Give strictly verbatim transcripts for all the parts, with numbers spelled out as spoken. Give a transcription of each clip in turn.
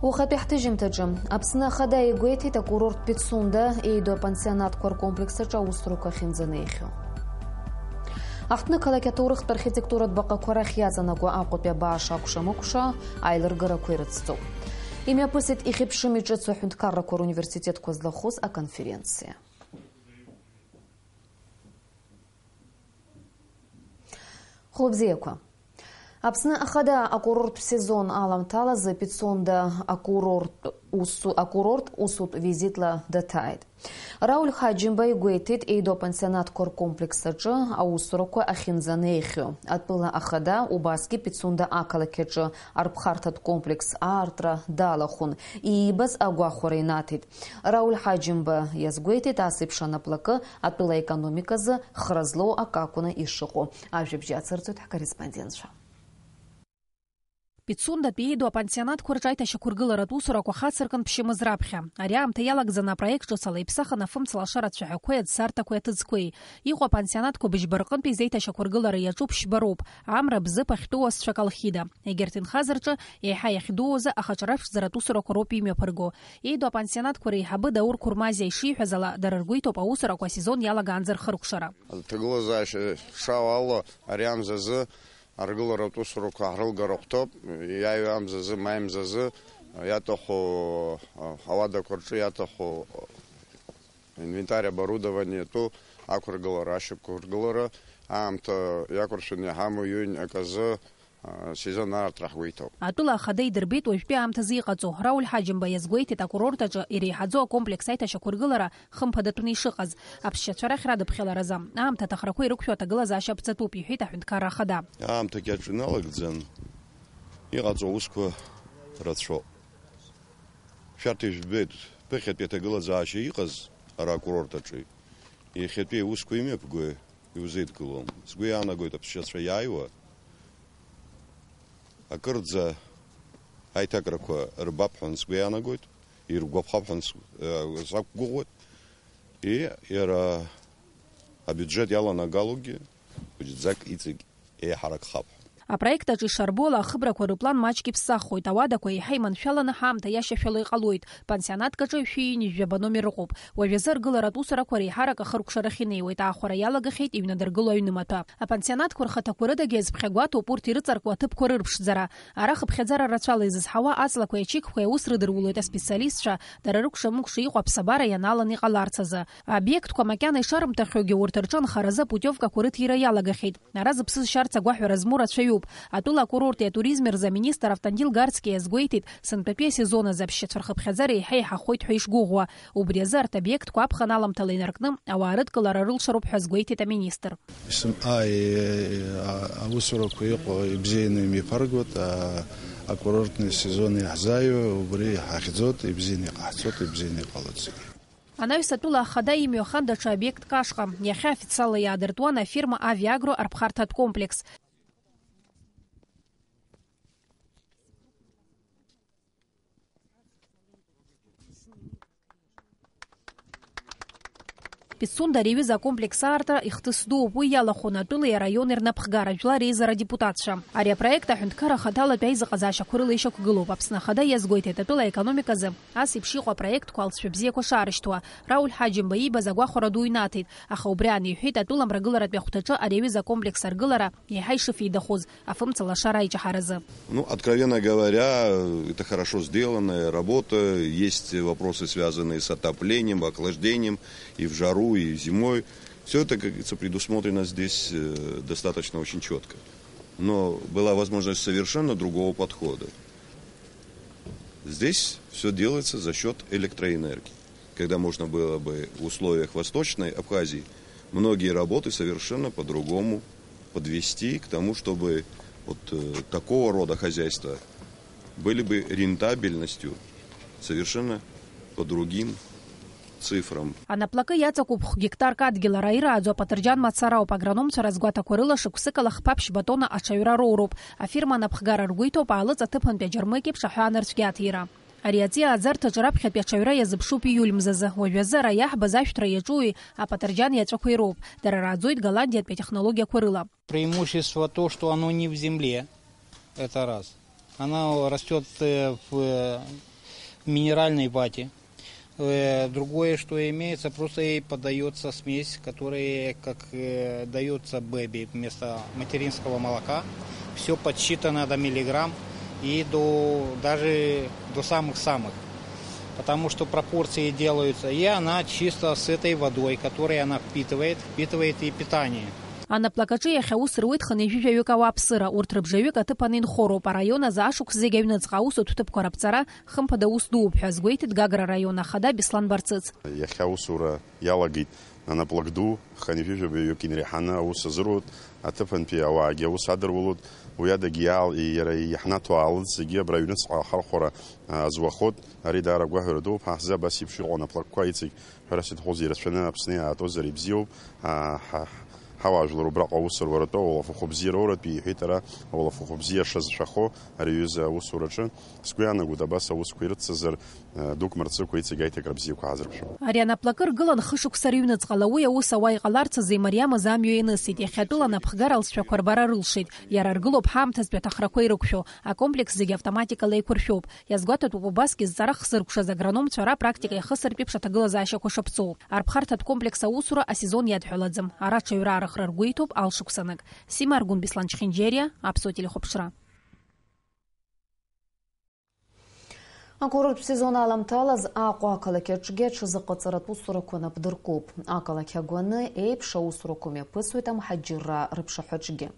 Уахатәи ҳҭыжьымҭаҿы Аԥсны Ахада игәеиҭеит акурорт Пицунда еидоу апансионатқәа ркомплекс аҿы аусурақәа ахьынӡанеихьоу. Аҳҭнықалақь аҭоурыхтә архитектуратә баҟақәа рахь иаҵанакуа Аҟәатәи абааш акәша-мыкәша аилыргарақәа ирыцҵоуп. Имҩаԥысит ихьыԥшыми ҿыцу аҳәынҭқаррақәа руниверситетқәа злахәыз аконференциа. Хәлыбзиақәа. Аԥсны Ахада акурорттә сезон аламҭалазы Пицунда акурорттә усу-, акурорт усутә визитла даҭааит. Рауль Ҳаџьымба игәеиҭеит, еидоу апансионатқәа ркомплекс аҿы аусурақәа ахьынӡанеихьоу. Атәыла ахада убасгьы Пицунда ақалақь аҿы арԥхарҭатә комплекс аартра далахәын, иибаз агәахәара инаҭеит. Рауль Ҳаџьымба иазгәеиҭеит, ас еиԥш анаплакы атәыла аекономиказы хра злоу акы акәны ишыҟоу. Ажәабжь ацырҵоит ҳкорреспондентцәа. Пицундатәи еидоу апансионатқәа рҿы аиҭашьақәыргыларатә усурақәа хацыркын ԥшьымз раԥхьа. Ари аамҭа иалагӡаны апроект ҿыц ала иԥсахын афымцалашара ацәаҳәақәеи аӡсарҭақәеи аҭыӡқәеи. Иҟоу апансионатқәа быжьба рҟынтә изеиҭашьақәыргылара иаҿу ԥшьба роуп, Амра, Бзыԥ, Ахьтәы уасцәа, Колхида. Егьырҭ инхаз рҿы еиҳа иахьдуу азы ахаҿра аԥшӡаратә усурақәа роуп имҩаԥырго. Еидоу апансионатқәа реиҳабы Даур Қәырмазиа ишиҳәаз ала, дара ргәы иҭоуп аусурақәа асезон иалагаанӡа рхыркәшара. Аҭагылазаашьа шаауа ала, ари амзазы аргыларатә усурақәа ҳрылгар ахәҭоуп. Иааиуа амзазы, маи мзазы иаҭаху, ауадақәа рҿы иаҭаху инвентарь, оборудование тәу ақәыргылара, ашьақәыргылара аамҭа иақәыршәаны иҳамоу иҩнҩажәак азы, а, сезон аартра ҳгәеиҭоуп. Атәыла ахада идырбеит уажәтәи аамҭазы иҟаҵоу. Рауль Ҳаџьымба иазгәеиҭеит, акурорт аҿы иреиҳаӡоу акомплекс аиҭашьақәыргылара хымԥадатәны ишыҟаз, аԥсшьацәа рахь радыԥхьаларазы. Аамҭа аҭахрақәа ирықәшәо аҭагылазаашьа аԥҵатәуп, иҳәеит аҳәынҭқарра ахада. Аамҭагь аҿы иналагӡан, иҟаҵоу аусқәа рацәоуп. Шәарҭ ижәбеит, ԥыхьатәи аҭагылазаашьа иҟаз ара акурорт аҿы, иахьатәи аусқәа имҩаԥгои иузеидкылом. Сгәы иаанагоит аԥсшьацәа иааиуа, акырӡа аиҭакрақәа рбап ҳәа сгәы иаанагоит, иргәаԥхап ҳәа с-, э, сақәгәыӷуеит. И, иара абиуџьет иаланагалогьы хәыҷӡак иҵегь еиҳаракхап. Апроект аҿы ишарбо ала, ахыбрақәа рыплан маҷк иԥсаххоит, ауадақәа еиҳа иманшәаланы ҳаамҭа иашьашәала иҟалоит. Пансионатк аҿы шәи ҩынҩажәаба номер ыҟоуп. Уажәазы аргыларатә усурақәа реиҳарак ахыркәшарахь инеиуеит, аахәара иалагахьеит иҩнадыргыло аҩнымаҭәа. Апансионатқәа рхаҭақәа рыдагьы азԥхьагәаҭоуп урҭ ирыҵаркуа аҭыԥқәа рырԥшӡара. Ара хыԥхьаӡара рацәала изызҳауа аҵлақәеи ачықьқәеи аус рыдырулоит аспециалистцәа, дара рыкәша-мыкәша иҟоу аԥсабара ианаланы иҟаларц азы. Аобиектқәа макьана ишарымҭахьоугьы урҭ рҿы анхаразы апутиовкақәа рыҭира иалагахьеит. Ара зыԥсы зшьарц агәаҳәара змоу рацәаҩуп. Атәыла акурорти атуризми рзы аминистр Автандил Гарцкиа иазгәеиҭеит, сынтәатәи асезон азы аԥсшьацәа рхыԥхьаӡара еиҳа еиҳахоит ҳәа ишгәыӷуа. Убри азы арҭ обиектқәа аԥхын аламҭала инаркны ауаа рыдкылара рылшароуп ҳәа азгәеиҭеит аминистр. Исым-, а, е, е, а, аусурақәа иҟоу ибзианы имҩаԥыргоит, а, акурортный сезон иаҳзааиуа, убри иҳахьӡоит, ибзианы иҟаҳҵоит, ибзианы иҟалоит зегьы. Анаҩс атәыла ахада имҩахан даҽа обиектк ашҟа, иахьа официалла иаадыртуан афирма Авиагро арԥхарҭатә комплекс. Пицунда ари аҩыза акомплекс аартра ихҭыс дууп, уи иалахәын атәылеи араиони рнапхгара, жәлар реизара адепутатцәа. Ари апроект аҳәынҭқарра ахаҭалатәи аизыҟазаашьақәа рыла ишьақәгылоуп. Аԥсны Ахада иазгәеиҭеит атәыла аекономиказы ас еиԥш иҟоу апроектқәа алҵшәа бзиақәа шаарышьҭуа. Рауль Ҳаџьымба иибаз агәахәара ду инаҭеит, аха убри аан иҳәеит атәыла мрагыларатәи ахәҭаҿы ари аҩыза акомплекс аргылара еиҳа ишыфеидахоз, афымца лашара аиҿаҳаразы. Ну, откровенно говоря, это хорошо сделанная работа. Есть вопросы, связанные с отоплением, охлаждением, и в жару, и зимой. Всё это, как говорится, предусмотрено здесь, э, достаточно очень чётко. Но была возможность совершенно другого подхода. Здесь всё делается за счёт электроэнергии. Когда можно было бы в условиях Восточной Абхазии многие работы совершенно по-другому подвести к тому, чтобы вот, э, такого рода хозяйства были бы рентабельностью совершенно по другим цифрам. Анаплакы иаҵакуп хә гектарк адгьыл, ара ирааӡо апатырџьан мацара ауп, агрономцәа разгәаҭақәа рыла шықәсыкала хԥа-ԥшьба тонна аҽаҩра роуроуп. Афирма анапхгара ргәы иҭоуп аалыҵ аҭыԥантәи аџьармыкьеиԥш аҳәаа анырцәгьа аҭира. Ари аҵиааӡарҭаҿы раԥхьатәи аҽаҩра иазыԥшуп июль мзазы. Уажәазы ара иаҳбаз ашәҭра иаҿуи апатырџьан иаҵәақәеи роуп. Дара рааӡоит Голландиатәи атехнологиақәа рыла. Преимущество то, что оно не в земле. Это раз. Оно растёт, э, в, э, минеральной вате. Э, Другое, что имеется, просто ей подается смесь, которая как э, дается бэби вместо материнского молока. Все подсчитано до миллиграмм и до даже до самых-самых. Потому что пропорции делаются, и она чисто с этой водой, которой она впитывает, впитывает и питание. Анаплакаҿы иахьа аус руеит хынҩажәи жәаҩык ауааԥсыра, урҭ рыбжаҩык аҭыԥан инхоуроуп, араион азы ашықәс зегь аҩныҵҟа аусутә ҭыԥқәа раԥҵара хымԥада ус дууп ҳәа азгәеиҭеит Гагра араион ахада Беслан Барцыц. Иахьа аусура иалагеит анаплак ду, хынҩажәи жәаҩык инреиҳаны аус азыруеит, аҭыԥантәи ауаагьы аус адыруалоит, уи адагьы иаал-, иара иаҳнаҭо аалыҵ зегьы абра аҩныҵҟа ахархәара, а, азуахоит. Ари даара агәаҳәара дууп, ҳа ҳзы абас еиԥш иҟоу анаплакқәа иҵегь, ҳәарас иҭахузеи, ирацәаны Аԥсны иаатәозар ибзиоуп, а, ҳа-, ҳауаажәлар убраҟа аус руратәы ауалафахәы бзиа роуратәы, иҳәеит ара, ауалафахәы бзиа шазшәахо ари аҩыза аусураҿы. Сгәы иаанагоит, абас аусқәа ирыццазар, а, дук мырҵыкәа иҵегь аиҭакра бзиақәа ҳазрыԥхьом. Ари анаплакы ргылан хышықәса рыҩныҵҟала, уи аус ауа иҟаларц азы имариамыз амҩа ианысит, иахьатәыла напхгара алҵшәақәа рбара рылшеит. Иара аргылоуп ҳаамҭазтәи аҭахрақәа ирықәшәо, акомплекс зегьы автоматикала еиқәыршәоуп. Иазгәаҭатәуп убасгьы зҵара хзыркәшаз агрономцәа ара апрактика иахысыртә еиԥш аҭагылазаашьақәа шаԥҵоу. Арԥхарҭатә комплекс аусура асезон иадҳәалаӡам. Ара аҽаҩра арыхра ргәы иҭоуп алшықәсанак. Сима Аргәын, Беслан Чхинџьериа, Аԥсуа телехәаԥшра. Акурорттә сезон аламҭалаз Аҟәа ақалақь аҿгьы аҽазыҟаҵаратә усурақәа напдыркуп. Ақалақь агәаны еиԥш аусурақәа мҩаԥысуеит амҳаџьырраа рыԥшаҳәаҿгьы.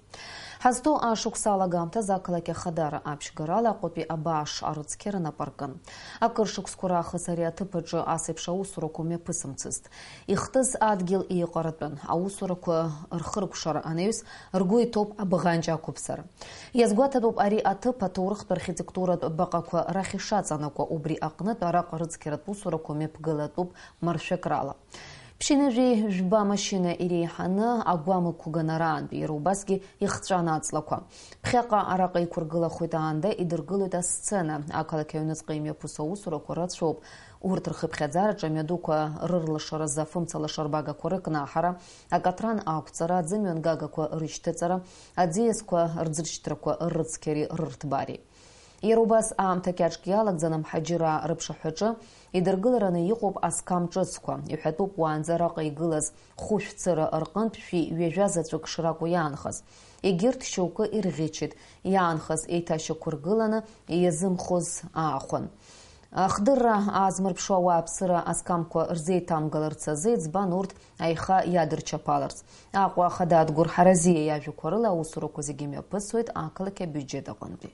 Ҳазҭоу ашықәс алагамҭаз ақалақь ахадара аԥшьгарала Аҟәатәи абааш арыцқьара нап аркын. Акыр шықәсқәа раахыс ари аҭыԥ аҿы ас еиԥш аусурақәа мҩаԥысымцызт. Ихтыз адгьыл еиҟаратәын, аусурақәа рхыркәшара анаҩс, ргәы иҭоуп абӷанҷ ақәыԥсара. Иазгәаҭатәуп ари аҭыԥ аҭоурыхтә архитектуратә баҟақәа рахь ишаҵанакуа, убри аҟнытә араҟа рыцқьаратә усурақәа мҩаԥгылатәуп маршәакрала. Ԥшьынҩажәи жәба машьына иреиҳаны агәам ықәган араантәи, иара убасгьы ихҵәан аҵлақәа. Ԥхьаҟа араҟа иқәыргылахоит аанда, идыргылоит асцена. Ақалақь аҩныҵҟа имҩаԥысуа аусурақәа рацәоуп. Урҭ рхыԥхьаӡараҿы амҩадуқәа рырлашаразы афымца лашарбагақәа рыкнаҳара, акатран ақәҵара, аӡымҩангагақәа рышьҭыҵара, аӡиасқәа рӡыршьҭрақәа ррыцқьареи рырҭбаареи. Иара убас аамҭа кьаҿк иалагӡан амҳаџьыраа рыԥшаҳәаҿы идыргылараны иҟоуп асқам ҿыцқәа. Иҳәатәуп уаанӡа араҟа игылаз хәышә цыра рҟынтә шәи ҩажәа заҵәык шракәу иаанхаз. Егьырҭ шьоукы ирӷьычит, иаанхаз еиҭашьақәыргыланы иазымхоз аахәан. Ахдырра аазмырԥшуа ауааԥсыра асқамқәа рзеиҭамгаларц азы иӡбан урҭ аиха иадырчаԥаларц. Аҟәа ахада Адгәыр Ҳаразиа иажәақәа рыла аусурақәа зегьы мҩаԥысуеит ақалақь абиуџьет аҟынтәи.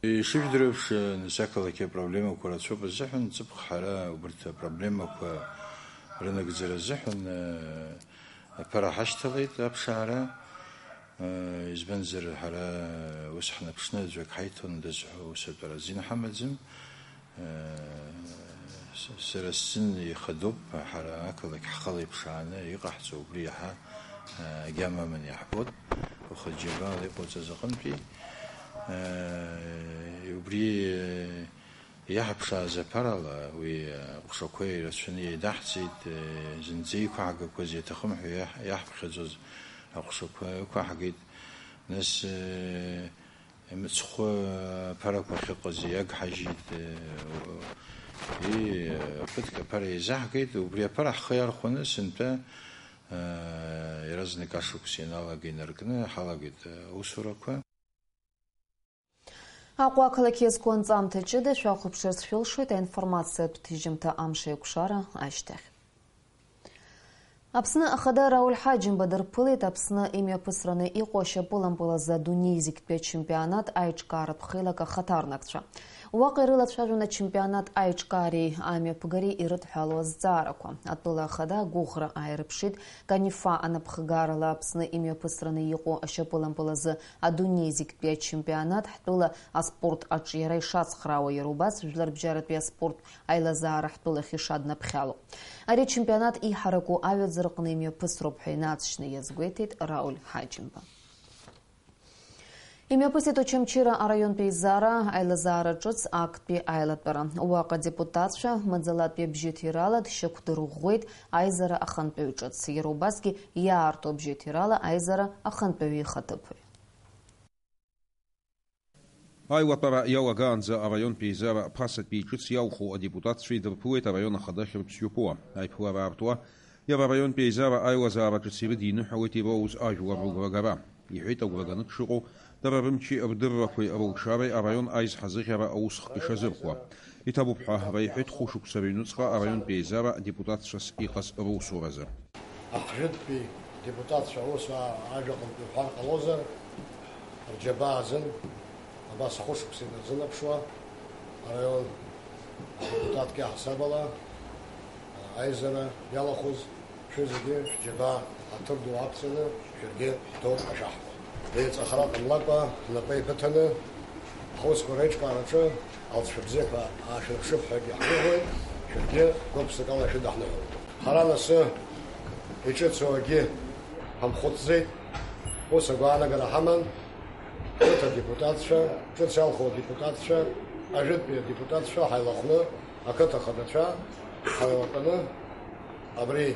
Ишыжәдыруеиԥш, нас ақалақь апроблемақәа рацәоуп азыҳәан, ҵыԥх ҳара убарҭ апроблемақәа рынагӡара азыҳәан, э, аԥара ҳашьҭалеит аԥшаара. Э, избанзар, ҳара ус ҳнаԥшны аӡәы ак ҳаиҭон, дазҳәо ус атәара азин ҳамаӡам. Э, с-, сара сзын ихадоуп, ҳара ақалақь ҳхала иԥшааны иҟаҳҵо, убри иаҳа, э, агьама аманы иаҳбоит, уаха џьабаала иҟауҵаз аҟынтәи. Э, убри, э, иаҳԥшааз аԥарала, уи, э, аҟәшақәа ирацәаны еидаҳҵеит, э, зынӡа иқәаҳгақәаз иаҭахым ҳәа иаҳ-, иаҳԥхьаӡоз аҟәшақәа ықәаҳгеит. Нас, э, мыцхәы аԥарақәа ахьыҟаз иагҳажьит, э, и, ԥыҭк аԥара еизаҳгеит, убри аԥара ҳхы иархәаны сынтәа, э, иаразнак ашықәс ианалага инаркны ҳалагеит аусурақәа. Аҟәа ақалақь иазку анҵамҭа ҷыда шәахәаԥшырц шәылшоит аинформациатә ҭыжьымҭа амш еиқәшара ашьҭахь. Аԥсны Ахада Рауль Ҳаџьымба дырԥылеит Аԥсны имҩаԥысраны иҟоу ашьапылампылазы адунеи зегьтәи ачемпионат аиҿкааратә хеилак ахаҭарнакцәа. Уаҟа ирылацәажәон ачемпионат аиҿкаареи амҩаԥгареи ирыдҳәалоу азҵаарақәа. Атәыла Ахада агәыӷра ааирԥшит Канифа анапхгарала Аԥсны имҩаԥысраны иҟоу ашьапылампылазы адунеи зегьтәи ачемпионат ҳтәыла аспорт аҿиара ишацхраауа, иара убас жәларбжьаратәи аспорт аилазаара ҳтәылахь ишаднаԥхьало. Ари ачемпионат иҳараку аҩаӡараҟны имҩаԥысроуп ҳәа инаҵшьны иазгәеиҭеит Рауль Ҳаџьымба. Имҩаԥысит Очамчыра араионтә еизара аилазаара ҿыц актәи аилатәара. Уаҟа адепутатцәа маӡалатәи абжьыҭирала дшьақәдырӷәӷәеит аизара ахантәаҩ ҿыц, иара убасгьы иаарту абжьыҭирала аизара ахантәаҩы ихаҭыԥуаҩ. Аилатәара иалагаанӡа араионтә еизара ԥасатәи ҿыц иалху адепутатцәа идырԥылеит араион ахада Хьырԥсҩы Пуа. Аиԥылара аартуа, иара араионтә еизара аилазаара ҿыц ирыдиныҳәалеит ироуз ажәлар рыгәрагара. Иҳәеит агәра ганы дшыҟоу, дара рымчи рдыррақәеи рылшареи араион аизҳазыӷьара аусхк ишазырхәо. Иҭабуп ҳәа реиҳәеит хәышықәса рыҩныҵҟа араионтә еизара депутатцәас иҟаз русуразы. Ахжәытәтәи адепутатцәа аус аа-, ажәаҟынтә иҳәар ҟалозар, рџьабаа азын абас хәышықәса инарзынаԥшуа, араион адепутатк иаҳасаб ала, аизара иалахәыз шәызегьы шәџьабаа ҳаҭыр ду ақәҵаны, шәаргьы ҳҭоуп ашәаҳҳәо. Еиҵахара ҟамлакәа, ҳнапы еибыҭаны, ҳусқәа реиҿкаараҿы алҵшәа бзиақәа аашәырԥшып ҳәагьы ҳгәыӷуеит, шәаргьы гәык-ԥсыкала шәыдаҳныҳәалоит. Ҳара нас иҿыцу акгьы ҳамхәыцӡеит, ус агәаанагара ҳаман, ҳқыҭа адепутатцәа, ҿыц иалху адепутатцәа, ажәытәтәи адепутатцәа ҳаилахәны, ақыҭа ахадацәа ҳаилатәаны, абри,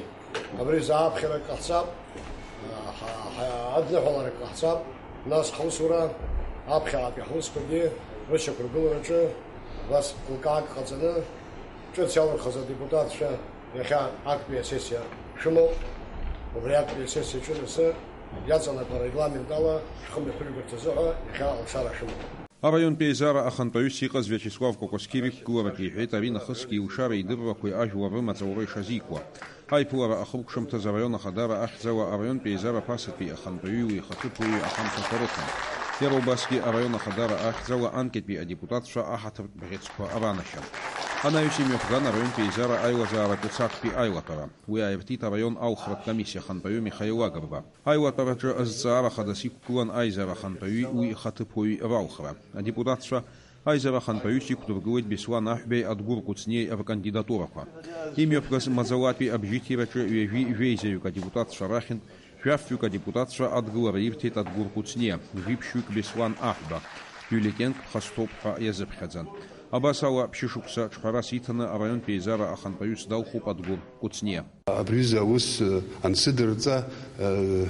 абри зааԥхьарак ҟаҳҵап, ҳа-, ҳа-, адныҳәаларак ҟаҳҵап, нас ҳусура, аԥхьаҟатәи ҳусқәагьы рышьақәыргылараҿы абас лкаак ҟаҵаны, ҿыц иалырхыз адепутатцәа иахьа актәи асессиа шәымоуп, убри актәи асессиа аҿы расы иаҵанакуа арегламент ала шәхымҩаԥыргартә азыҳәа иахьа алшара шәымоуп. Араионтә еизара ахантәаҩыс иҟаз Виачеслав Кокоскиев иқәгылараҿы иҳәеит, ари нахысгьы илшареи идыррақәеи ажәлар рымаҵ аура ишазикуа. Аиԥылара ахылԥшымҭаз араион ахадара ахьӡала араионтә еизара ԥасатәи ахантәаҩи уи ихаҭыԥуаҩи аҳамҭақәа рыҭан. Иара убасгьы араион ахадара ахьӡала анкьатәи адепутатцәа аҳаҭыртә бӷьыцқәа ранашьан. Анаҩс имҩаԥган араионтә еизара аилазаара ҿыц актәи аилатәара. Уи ааиртит араион алхратә комиссиа ахантәаҩы Михаил Агрба. Аилатәараҿы азҵаара хадас иқәгылан аизара ахантәаҩи уи ихаҭыԥуаҩи ралхра. Адепутатцәа аизара ахантәаҩыс иқәдыргылеит Беслан Аҳәбеи Адгәыр Кәыҵниеи ркандидатурақәа. Имҩаԥгаз маӡалатәи абжьыҭираҿы ҩажәи жәеизаҩык адепутатцәа рахьынтә жәафҩык адепутатцәа адгылара ирҭеит Адгәыр Кәыҵниа, жәиԥшьҩык Беслан Аҳәба, бюллетенк ԥхасҭоуп ҳәа иазыԥхьаӡан. Абас ала, ԥшьышықәса ҿҳәарас иҭаны араионтә еизара ахантәаҩыс далхуп Адгәыр Кәыҵниа. Абри аҩыза аус, э, ансыдырҵа, э,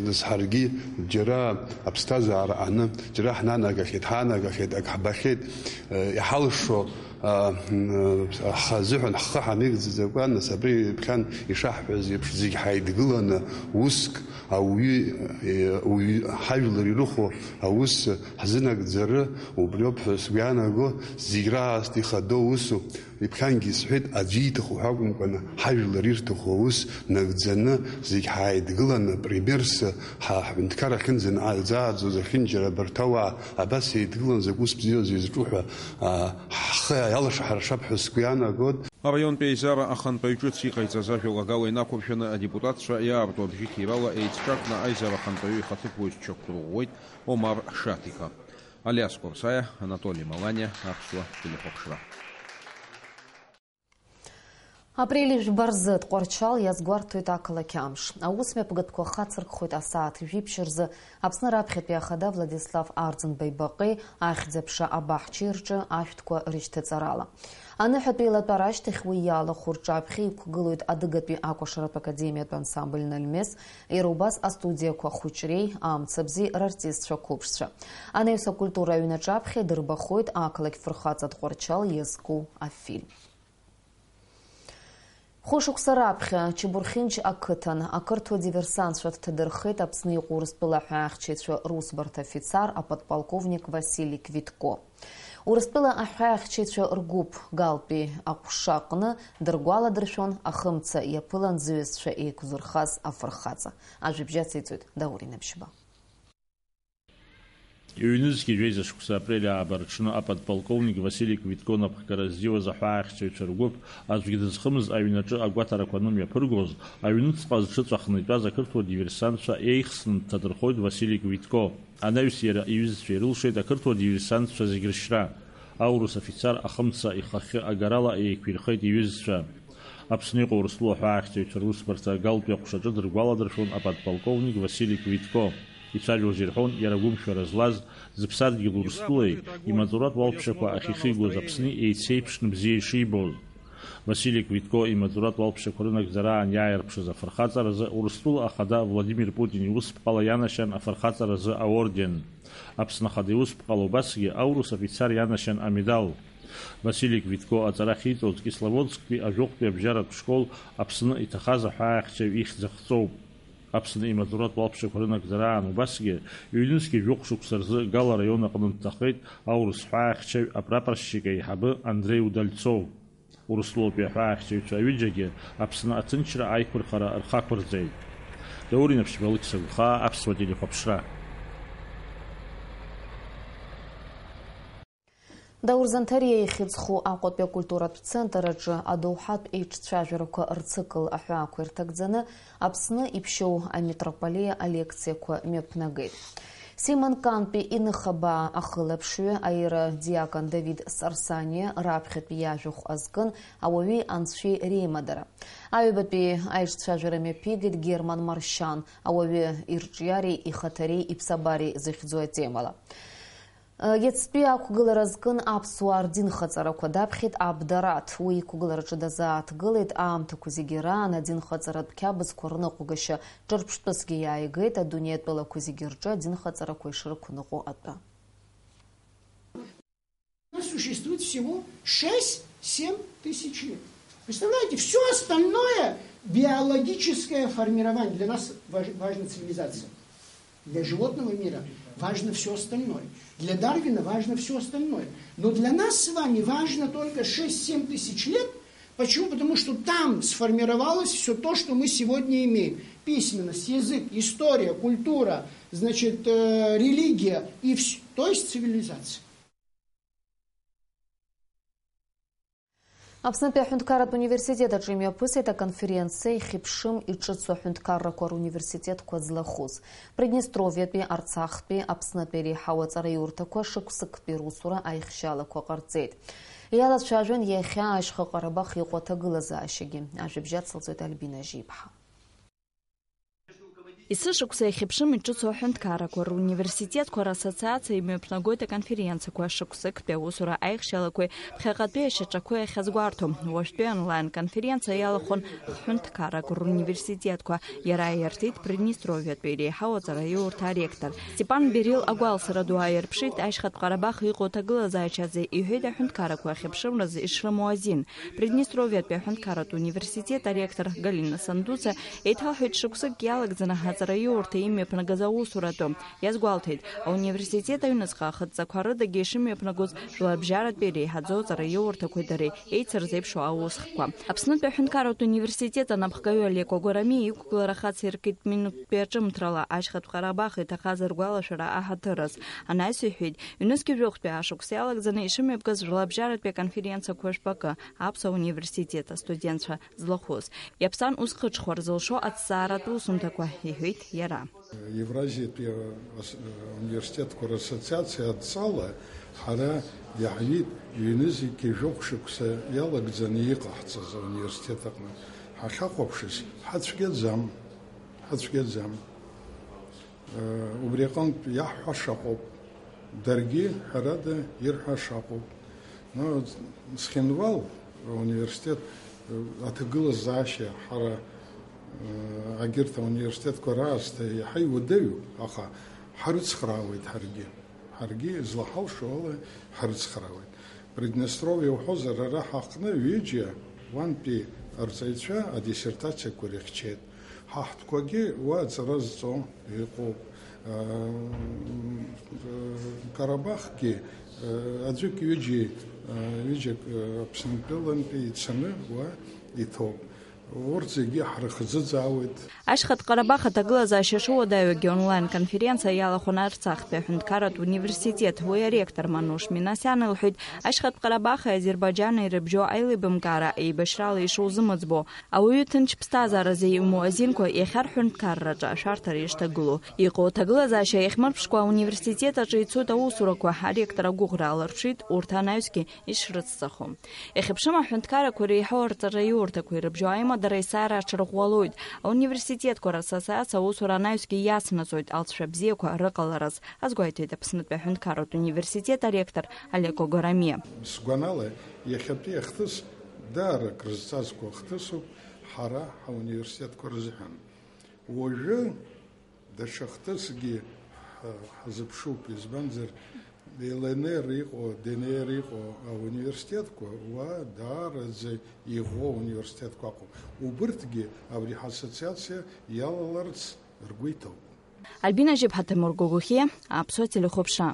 нас ҳаргьы џьара аԥсҭазаара аны, џьара ҳнанагахьеит, ҳаанагахьеит, ак ҳбахьеит, э, иҳалшо, а, м, ҳазыҳәан ҳхы ҳамеигӡаӡакәа, нас абри ԥхьан ишаҳҳәаз еиԥш, зегь ҳаидгыланы, уск, ауаҩы, э, уаҩы, ҳажәлар ирыхәо аус ҳзынагӡары убриоуп ҳәа сгәы иаанаго, зегь раасҭа ихадоу усуп. Иԥхьангьы исҳәеит, аӡәы ииҭаху ҳәа акәымкәаны, ҳажәлар ирҭаху аус нагӡаны, зегь ҳааидгыланы, примерс, ҳа-, ҳҳәынҭқар ахьынӡанаӡааӡоз ахьынџьара абарҭ ауаа абас еидгылан, закә ус бзиоузеи изҿу ҳәа, а, ҳхы иалашҳаршап ҳәа сгәы иаанагоит. Араионтә еизара ахантәаҩ ҿыц иҟаиҵаз ажәалагала инақәыршәаны адепутатцәа иаарту абжьыҭирала еицҿакны аизара ахантәаҩы ихаҭыԥуаҩс дшьақәдырӷәӷәеит Омар Шаҭиԥа. Алиас Қәарсаиа, Анатоли Маланиа, Аԥсуа телехәаԥшра. Апрели жәба рзы Тҟәарчал иазгәарҭоит ақалақь амш. Аусмҩаԥгатәқәа хацыркхоит асааҭ жәиԥшь рзы Аԥсны раԥхьатәи ахада Владислав Арӡынба ибаҟеи ахьӡ-аԥша абаҳчеи рҿы ашәҭқәа рышьҭаҵарала. Аныҳәатәи еилатәара ашьҭахь уи иалахәу рҿаԥхьа иқәгылоит Адыгатәи акәашаратә академиатә ансамбль Нольмес, иара убас астудиақәа Хәыҷреи Амцабзи рартистцәа қәыԥшцәа. Анаҩс акультура аҩны аҿаԥхьа идырбахоит ақалақь фырхаҵа Тҟәарчал иазку афильм. Хәышықәса раԥхьа Чебурхьынџь ақыҭан ақырҭуа диверсантцәа дҭадырхеит Аԥсны иҟоу Урыстәыла аҳәаахьчаҩцәа русбарҭа афицар аподполковник Васили Квитко. Урыстәыла аҳәаахьчаҩцәа ргәыԥ Галтәи аҟәша аҟны дыргәаладыршәон ахымца иаԥылан зҩызцәа еиқәзырхаз афырхаҵа. Ажәабжь ациҵоит Даур Инабшьба. Ҩнызқьи жәеиза шықәса апрель ааба рҽны аподполковник Васили Квитко напхгара ззиуаз аҳәаахьчаҩцәа ргәыԥ аӡәгьы дызхымыз аҩнаҿы агәаҭарақәа анымҩаԥыргоз, аҩныҵҟа зҽыҵәахны итәаз ақырҭуа диверсантцәа еихсны дҭадырхоит Васили Квитко. Анаҩс иара иҩызцәа ирылшеит ақырҭуа диверсантцәа зегь рышьра. Аурыс афицар ахымца ихахьы агарала еиқәирхеит иҩызцәа. Аԥсны иҟоу Урыстәыла аҳәаахьчаҩцәа русбарҭа Галтәи аҟәшаҿы дыргәаладыршәон аподполковник Васили Квитко. Ицәажәоз ирҳәон иара агәымшәара злаз, зыԥсадгьыл Урыстәылеи имаҵуратә уалԥшьақәа ахьихигоз Аԥсни еицеиԥшны бзиа ишибоз. Васили Квитко имаҵуратә уалԥшьақәа рынагӡара аан иааирԥшыз афырхаҵаразы Урыстәыла Ахада Владимир Путин иусԥҟала ианашьан афырхаҵаразы аорден, Аԥсны Ахада иусԥҟала убасгьы аурыс афицар ианашьан амедал. Васили Квитко аҵара ахьиҵоз Кисловодсктәи ажәохәтәи абжьаратә школ Аԥсны иҭахаз аҳәаахьчаҩ ихьӡ ахҵоуп. Аԥсны имаҵуратә уалԥшьақәа рынагӡара аан убасгьы, ҩнызқьи жәохә шықәса рзы Гала араион аҟны дҭахеит аурыс ҳәаахьчаҩ апрапорщик аиҳабы Андреи Удальцов. Урыстәылатәи аҳәаахьчаҩцәа ҩыџьагьы Аԥсны аҭынчра аиқәырхара рхы ақәырҵеит. Даур Инаԥшьба, Алықьса Гәхаа, Аԥсуа телехәаԥшра. Даур Занҭариа ихьӡ зху Аҟәатәи акультуратә центр аҿы адоуҳатә еиҿцәажәарақәа рцикл аҳәаақәа ирҭагӡаны Аԥсны иԥшьоу амитрополиа алекциақәа мҩаԥнагеит. Симон Кантәи инхабаа ахылаԥшҩы аира диакон Давид Сарсаниа раԥхьатәи иажәахә азкын ауаҩи анцәеи реимадара. Аҩбатәи аиҿцәажәара мҩаԥигеит Герман Маршьан, ауаҩы ирҿиареи ихаҭареи иԥсабареи зыхьӡу атемала. Иацтәи ақәгылара азкын аԥсуаа рдинхаҵарақәа даԥхьеит Аб Дараҭ. Уи иқәгылараҿы дазааҭгылеит аамҭақәа зегьы раан адинхаҵаратә қьабзқәа рныҟәгашьа ҿырԥштәысгьы иааигеит, адунеи атәылақәа зегьы рҿы адинхаҵарақәа ишрықәныҟәо атәы. У нас существует всего шесть-семь тысяч лет. Представляете, все остальное биологическое формирование. Для нас важ-, важна цивилизация. Для животного мира важно все остальное. Для Дарвина важно все остальное. Но для нас с вами важно только шесть-семь тысяч лет. Почему? Потому что там сформировалось все то, что мы сегодня имеем. Письменность, язык, история, культура, значит, э, религия, и вс-, то есть цивилизация. Аԥснытәи аҳәынҭқарратә университет аҿы имҩаԥысит аконференциа ихьыԥшым иҿыцу аҳәынҭқаррақәа руниверситетқәа злахәыз. Приднестровиатәи, Арцахтәи, Аԥснытәи иреиҳау аҵараиурҭақәа шықәсыктәи русура аихшьалақәа ҟарҵеит. Иалацәажәон иахьа Ашьха Ҟарабах иҟоу аҭагылазаашьагьы. Ажәабжь ацылҵоит Альбина Жиԥҳа. Есышықәса ихьыԥшым иҿыцу аҳәынҭқаррақәа руниверситетқәа рассоциациа имҩаԥнагоит аконференциақәа, шықәсыктәи аусура аихшьалақәеи ԥхьаҟатәи ашьаҿақәеи ахьазгәарҭо. Уажәтәи онлайн-конференциа иалахәын хҳәынҭқаррак руниверситетқәа. Иара иарҭеит Приднестровиатәи иреиҳау аҵараиурҭа аректор. Степан Берил агәалсра ду ааирԥшит ашьхатә Ҟарабах иҟоу аҭагылазаашьа азы, иҳәеит аҳәынҭқаррақәа ахьыԥшымразы ишрымоу азин. Приднестровиатәи аҳәынҭқарратә университет аректор Галина Сандуца еиҭалҳәеит, шықәсыкгьы иалагӡаны аҵараиурҭа имҩаԥнагаз аусуратәы. Иазгәалҭеит, ауниверситет аҩныҵҟа ахыдҵақәа рыдагьы ишымҩаԥнагоз жәларбжьаратәи иреиҳаӡоу аҵараиурҭақәеи дареи еицырзеиԥшу аусхкқәа. Аԥснытәи аҳәынҭқарратә университет анапхгаҩы Алеко Гәарамиа иқәгылара хациркит минуҭтәи аҿымҭрала ашьхатә Ҟарабах иҭахаз ргәалашәара аҳаҭыраз. Анаҩс иҳәеит, ҩнызқьи жәохәтәи ашықәс иалагӡаны ишымҩаԥгаз жәларбжьаратәи аконференциақәа жәпакы Аԥсуа университет астудентцәа злахәыз. Иаԥсан ус хыҽхәа рзылшо аҭҵааратә усумҭақәа, иҳәеит иара. Евразиатәи ас-, университетқәа рассоциациа адҵала ҳара иаҳҩит ҩнызқьи жәохә шықәса иалагӡаны иҟаҳҵаз ауниверситет аҟны. Ҳахьахәаԥшыз, ҳацәгьаӡам, ҳацәгьаӡам. Убри аҟынтә иаҳҳәаша ыҟоуп, даргьы, ҳәарада, ирҳәаша ыҟоуп. Ну, Цхинвал ауниверситет, аҭагылазаашьа ҳара, агьырҭ ауниверситетқәа раасҭа иаҳа иуадаҩуп, аха ҳарыцхраауеит ҳаргьы. Ҳаргьы излаҳалшо ала ҳарыцхраауеит. Приднестровиа уҳәозар, ара ҳаҟны ҩыџьа уантәи арҵаҩцәа адиссертациақәа ирыхьчеит. Ҳа ҳтәқәагьы уа аҵара зҵо иҟоуп. Карабахгьы аӡәык ҩыџьа, ҩыџьак Аԥсынтәылантәи ицаны уа иҭоуп. Урҭ зегьы ҳрыхӡыӡаауеит. Ашьхатә Ҟарабах аҭагылазаашьа шуадаҩуагьы онлайн-конференциа иалахәын Арцахтәи аҳәынҭқарратә университет. Уи аректор Мануш Минасиан илҳәеит, Ашьхатә Ҟарабахи Азербаиџьани ирыбжьоу аилибамкаара еибашьрала ишузымыӡбо, ауаҩы ҭынч ԥсҭазааразы имоу азинқәа иахьа рҳәынҭқарраҿы ашәарҭара ишҭагылоу. Иҟоу аҭагылазаашьа иахьмырԥшқәа ауниверситет аҿы ицоит аусурақәа, аректор агәыӷра аалырԥшит урҭ анаҩсгьы ишрыцҵахо. Иахьыԥшым аҳәынҭқаррақәа реиҳау арҵараиурҭақәа ирыбжьоу аимадара есааира аҽарӷәӷәалоит. Ауниверситетқәа рассоциациа аусура анаҩсгьы иацнаҵоит алҵшәа бзиақәа рыҟалараз, азгәеиҭеит Аԥснытәи аҳәынҭқарратә университет аректор Алеко Гәарамиа. Сгәанала, иахьатәи ахҭыс Даара акрызҵазкуа хҭысуп ҳара ҳауниверситетқәа рзыҳәан. Уажәы даҽа хҭысгьы ҳ-, ҳазыԥшуп, избанзар, Л Н Р иҟоу, Д Н Р иҟоу ауниверситетқәа уа даараӡа иӷәӷәоу ауниверситетқәа ыҟоуп. Убырҭгьы абри ҳассоциациа иалаларц ргәы иҭоуп. Альбина Жьыԥҳа, Ҭамыр Гогохиа, Аԥсуа телехәаԥшра.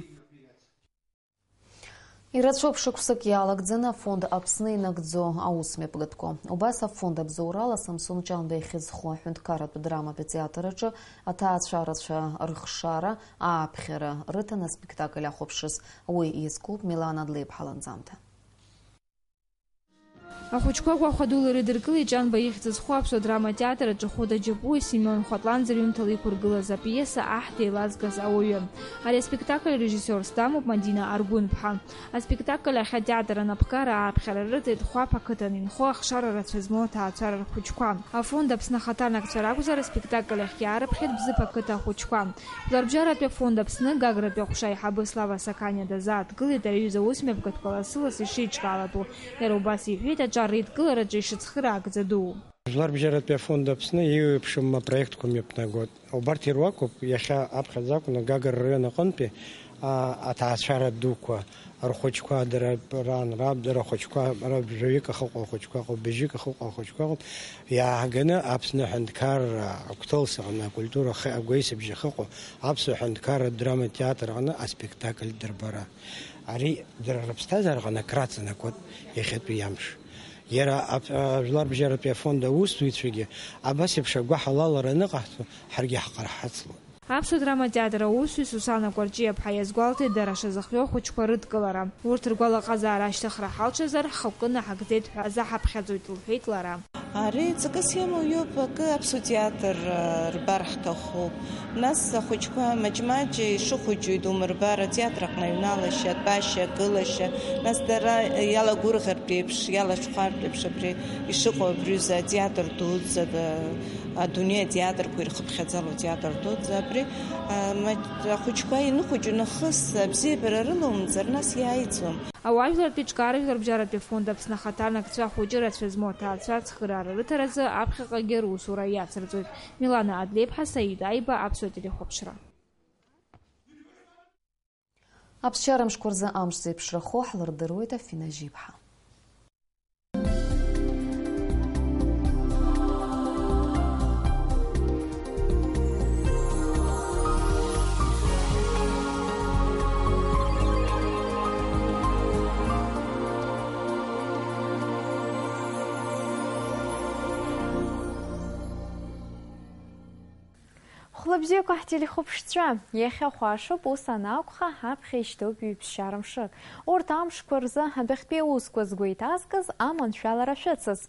Ирацәоуп шықәсык иалагӡаны афонд Аԥсны инагӡо аусмҩаԥгатәқәа. Убас афонд абзоурала Самсон Ҷанба ихьӡ зху аҳәынҭқарратә драматә театр аҿы аҭаацәа рацәа рыхшара, ааԥхьара рыҭан аспектакль ахәаԥшыс. Уи иазкуп Милана Длеиԥҳа ланҵамҭа. Ахәыҷқәа гәахәа дула ирыдыркылеит Ҷанба ихьӡ зху аԥсуа драматеатр аҿы Хәыда Џьапуи Семион Хәатланӡа рҩымҭала иқәыргылаз апиеса Аҳ деилазгаз ауаҩы. Ари аспектакль арежиссиорс дамоуп Мадина Аргәынԥҳа. Аспектакль ахь атеатр анапхгара ааԥхьара рыҭеит Хәаԥ ақыҭан инхо ахшара рацәа змоу аҭаацәара рхәыҷқәа. Афонд Аԥсны ахаҭарнакцәа ракәзар, аспектакль ахь иаарыԥхьеит Бзыԥ ақыҭа ахәыҷқәа. Жәларбжьаратәи афонд Аԥсны Гагратәи аҟәша аиҳабы Слава Сақаниа дазааҭгылеит аҩыза аусмҩаԥгатәқәа лассы-лассы ишеиҿкаалатәу. Иара убас иҳәеит аҿар реидкылараҿы ишыцхыраагӡа дуу. Жәларбжьаратәи афонд Аԥсны еиуеиԥшым апроектқәа мҩаԥнагоит. Убарҭ ируакуп иахьа аԥхьаӡа акәны Гагра район аҟынтәи, а, аҭаацәара дуқәа, рхәыҷқәа, дара ран, раб, дара рхәыҷқәа, раб жәаҩык ахьыҟоу ахәыҷқәа ыҟоуп, быжьҩык ахьыҟоу ахәыҷқәа ыҟоуп, иааганы Аԥсны аҳәынҭқарра агәҭылс аҟны, акультура ахы-, агәеисыбжь ахьыҟоу Аԥсуа аҳәынҭқарратә драматә театр аҟны аспектакль дырбара. Ари дара рыԥсҭазаараҟны акраҵанакуеит иахьатәи амш. Иара ап-, а, жәларбжьаратәи афонд аусзуҩцәагьы абас еиԥш агәаҳалалара аныҟаҳҵо, ҳаргьы ҳҟарҳацлон. Аԥсуа драматеатр аусзуҩ Сусана Кәарҷиаԥҳа иазгәалҭеит дара шазыхиоу ахәыҷқәа рыдкылара. Урҭ ргәалаҟазаара ашьҭыхра ҳалшазар, ҳхықәкы наҳагӡеит ҳәа азаҳаԥхьаӡоит, лҳәеит лара. Ари ҵакыс иамоу иоуп, акы аԥсуа театр, а, рбар ҳҭахуп. Нас ахәыҷқәа маҷ-маҷ ишыхәыҷу идумырбар, атеатр аҟны аҩналашьа, атәашьа, агылашьа, нас дара иалагәырӷьартә еиԥш, иалашәхәартә еиԥш абри ишыҟоу абри аҩыза атеатр дуӡӡа, а, адунеи атеатрқәа ирхыԥхьаӡало атеатр дуӡӡа абри, а, ма-, ахәыҷқәа иныхәыҷу нахыс абзиабара рылоумҵар, нас иааиӡом. Ауаажәларратә еиҿкаара жәларбжьаратәи афонд Аԥсны ахаҭарнакцәа ахәыҷы рацәа змоу аҭаацәа ацхыраара рыҭаразы аԥхьаҟагьы русура иацырҵоит. Милана Адлеиԥҳа, Саид Аиба, Аԥсуа телехәаԥшра. Аԥсшьара мшқәа рзы амш зеиԥшрахо ҳлырдыруеит Афина Жьиԥҳа. Хәлабзиақәа ҳтелехәаԥшцәа, иахьа хәашоуп, ус анакәха, ҳаԥхьа ишьҭоуп ҩаԥсшьара мшык. Урҭ амшқәа рзы адәахьтәи аусқәа згәеиҭазкыз аманшәалара шәыцыз.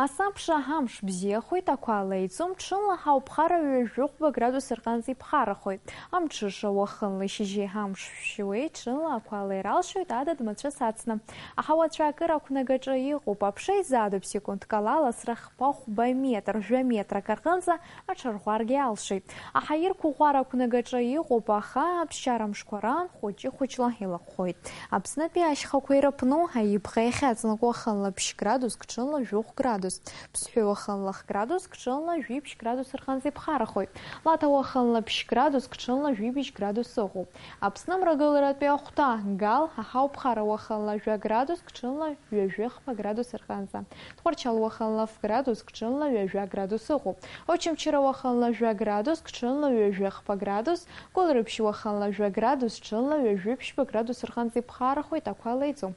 Асабша амш бзиахоит, ақәа леиӡом, ҽынла ҳауԥхара ҩажәихәба градус рҟынӡа иԥхарахоит. Амҽыша уахынла ишьыжьи амш шәшьуеит, ҽынла ақәа леиралшоит адыд мацәыс ацны. Аҳауа ацәаакыра ақәнагаҿы иҟоуп, аԥша изаатуп секундк ала аласра хԥа-хәба метр, жәа метрак рҟынӡа аҽарӷәӷәаргьы алшоит. Аҳаирқәа ӷәӷәара ақәнагаҿы иҟоуп, аха аԥсшьара мшқәа раан хәыҷы-хәыҷла илаҟәхоит. Аԥснытәи ашьхақәа ирыԥну, аибӷа иахьаҵанакуа уахынла ԥшь градуск, ҽынла жәохә градус. Ԥсҳәы уахынла хә градуск, ҽынла жәиԥшь градус рҟынӡа иԥхарахоит. Лаҭа уахынла ԥшь градуск, ҽынла жәибжь градус ыҟоуп. Аԥсны амрагыларатәи ахәҭа, Гал, аҳауԥхара уахынла жәа градуск, ҽынла ҩажәи хԥа градус рҟынӡа. Тҟәарчал уахынла ф градуск, ҽынла ҩажәа градус ыҟоуп. Очамчыра уахынла жәа градуск, ҽынла ҩажәи хԥа градус, Гәылрыԥшь уахынла жәа градус, ҽынла ҩажәи ԥшьба градус рҟынӡа иԥхарахоит, ақәа леиӡом.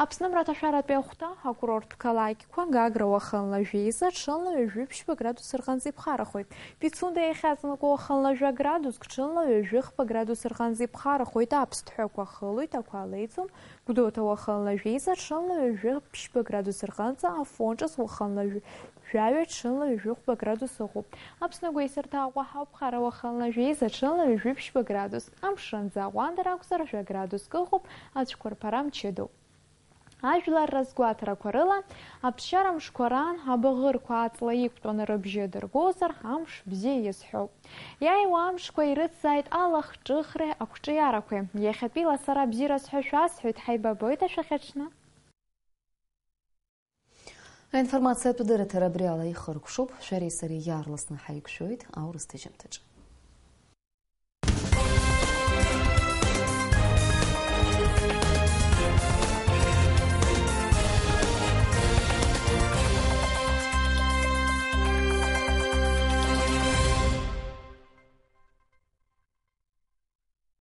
Аԥсны амраҭашәаратәи ахәҭа, акурорттә қалақьқәа, Гагра уахынла жәеиза, ҽынла ҩажәи ԥшьба градус рҟынӡа иԥхарахоит. Пицунда иахьаҵанакуа уахынла жәа градуск, ҽынла ҩажәи хԥа градус рҟынӡа иԥхарахоит, аԥсҭҳәақәа хылоит, ақәа леиӡом. Гәдоуҭа уахынла жәеиза, ҽынла ҩажәи ԥшьба градус рҟынӡа, Афон ҿыц уахынла жә-, жәаҩа, ҽынла ҩажәи хәба градус ыҟоуп. Аԥсны агәеисырҭа Аҟәа аҳауԥхара уахынла жәеиза, ҽынла ҩажәи ԥшьба градус. Амшынӡы аҟәандара акәзар, жәа градуск ыҟоуп, ацәқәырԥара мчыдоуп. Ажәлар разгәаҭарақәа рыла, аԥсшьара мшқәа раан абаӷырқәа аҵла иқәтәаны рыбжьы дыргозар, амш бзиа иазҳәоуп. Иааиуа амшқәа ирыцзааит алахҿыхреи ақәҿиарақәеи. Иахьатәи ласара бзиараз ҳәа шәасҳәоит, ҳаибабоит ашәахьаҽны. Аинформациатә дырраҭара абри ала ихыркәшоуп, шәареи сареи иаарласны ҳаиқәшәоит аурыс ҭыжьымҭаҿы.